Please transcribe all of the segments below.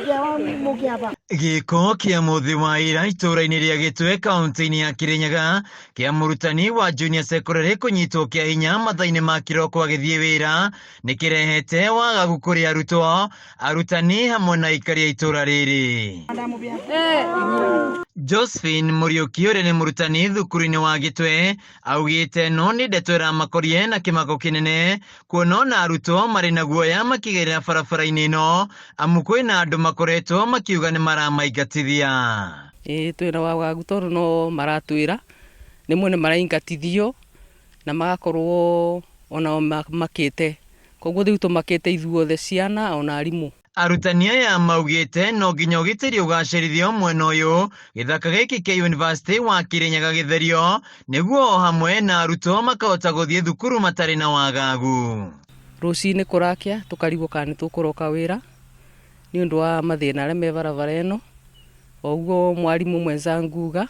Gĩko kĩa mũthĩ wa ira itũũra-inĩ rĩa Gĩtwe kaunti-inĩ ya Kĩrĩnyaga kĩa mũrutani wa junior secondary kũnyitwo kĩa hinya mathaa-inĩ ma kĩroko agĩthiĩ wĩra nĩ kĩrehete wagagu kũrĩ arutwo, arutani hamwe na aikari a itũũra rĩrĩ. Josephine Mũriũki ũrĩa nĩ mũrutani thukuru-inĩ wa Gĩtwe augĩte no nĩ ndeto ĩramakorie na kĩmako kĩnene kuona ona arutwo marĩ na guoya makĩgerera barabara-inĩ ĩno amu kwĩna andũ makoretwo makiuga nĩ maramaingatithia. Ĩĩ twĩna wagagu tondũ no maratwĩra rĩmwe nĩ maraingatithio na magakorwo onao makĩte koguo rĩu tũmakĩte ithuothe ciana ona arimũ. Arutani aya maugĩte no nginya ũgitĩri ũgacĩrithio mwena ũyũ gĩthaka gĩkĩ kĩa University wa Kirinyaga gĩtherio nĩguo o hamwe na arutwo makahota gũthiĩ thukuru matarĩ na wagagu. Rũcinĩ kũrakĩa tũkarigwo kana nĩ tũkũroka wĩra nĩ ũndũ wa mathĩna arĩa me barabara ĩno. O ũguo mwarimũ mwenzangu uga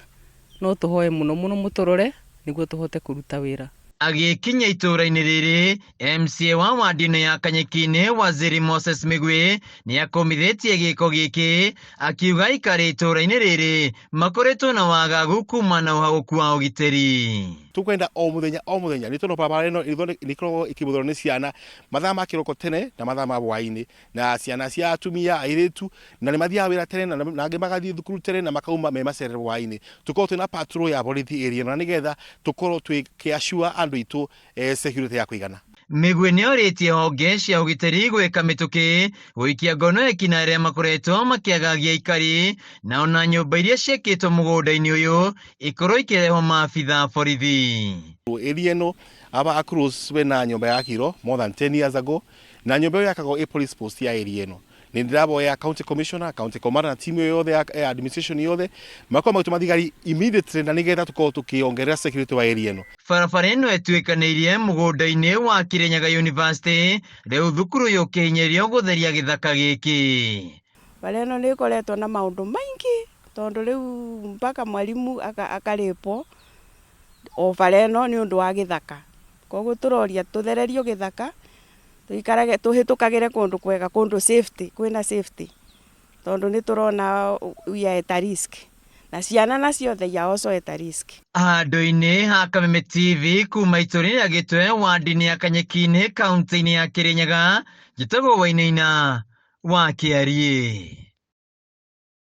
no tũhoe mũno mũno mũtũrore nĩguo tũhote kũruta wĩra. Agĩkinya itũũra-inĩ rĩrĩ, MCA wa wadi ĩno ya Kanyeki-inĩ Waziri Moses Mĩgwi nĩ akũmithĩtie gĩko gĩkĩ akiuga aikari itũũra-inĩ rĩrĩ makoretwo na wagagu kuma na ũhagũku wa ũgitĩri. Tukwenda o muthenya o muthenya nĩ tondũ barabara ĩno nĩ ĩkoragwo ĩkĩhũthĩrwo nĩ ciana mathaa ma kĩroko tene na mathaa ma hwaĩ-inĩ na ciana cia atumia airĩtu na nĩ mathiaga wĩra tene na angĩ magathiĩ thukuru tene na makauma me macerere hwaĩ-inĩ. Tũkorwo twĩna patrol ya borithi area ĩno na nĩgetha tũkorwo twĩ assure andũ aitũ security ya kũigana. Mĩgwi nĩ orĩtie honge cia ũgitĩri gwĩka mĩtũkĩ gũikia ngono ekina arĩa makoretwo makĩagagia aikari na ona nyũmba iria ciakĩtwo mũgũnda-inĩ ũyũ ikorwo ikĩrehwo maabitha borithi. Area ĩno aba across wena nyũmba yakirwo more than 10 years ago na nyũmba ĩyo yakagwo ĩ police post ya area ĩno. Nĩ ndĩraboya county commissioner, county commander na team ĩyo yothe ya administration yothe makorwo magĩtũma thigari immediately na nĩgetha tũkorwo tũkĩongerera security wa area ĩno. Barabara ĩno ĩtuĩkanĩirie mũgũnda-inĩ wa Kirinyaga University rĩu thukuru ũyũ ũkĩhinyĩrĩrio gũtheria gĩthaka gĩkĩ. Bara ĩno nĩ ĩkoretwo na maũndũ maingĩ tondũ rĩu mpaka mwarimu akarĩpwo o bara ĩno nĩ ũndũ wa gĩthaka. Koguo tũroria tũthererio gĩthaka tũikarage tũhĩtũkagĩre kũndũ kwega kũndũ safety kwĩna safety tondũ nĩ tũrona we are at a risk na ciana nacio they are also at a risk. Handũ-inĩ ha Kameme TV kuma itũũra-inĩ rĩa Gĩtwe wadi-inĩ ya Kanyeki-inĩ kaunti-inĩ ya Kĩrĩnyaga njĩtagwo Wainaina wa Kĩariĩ.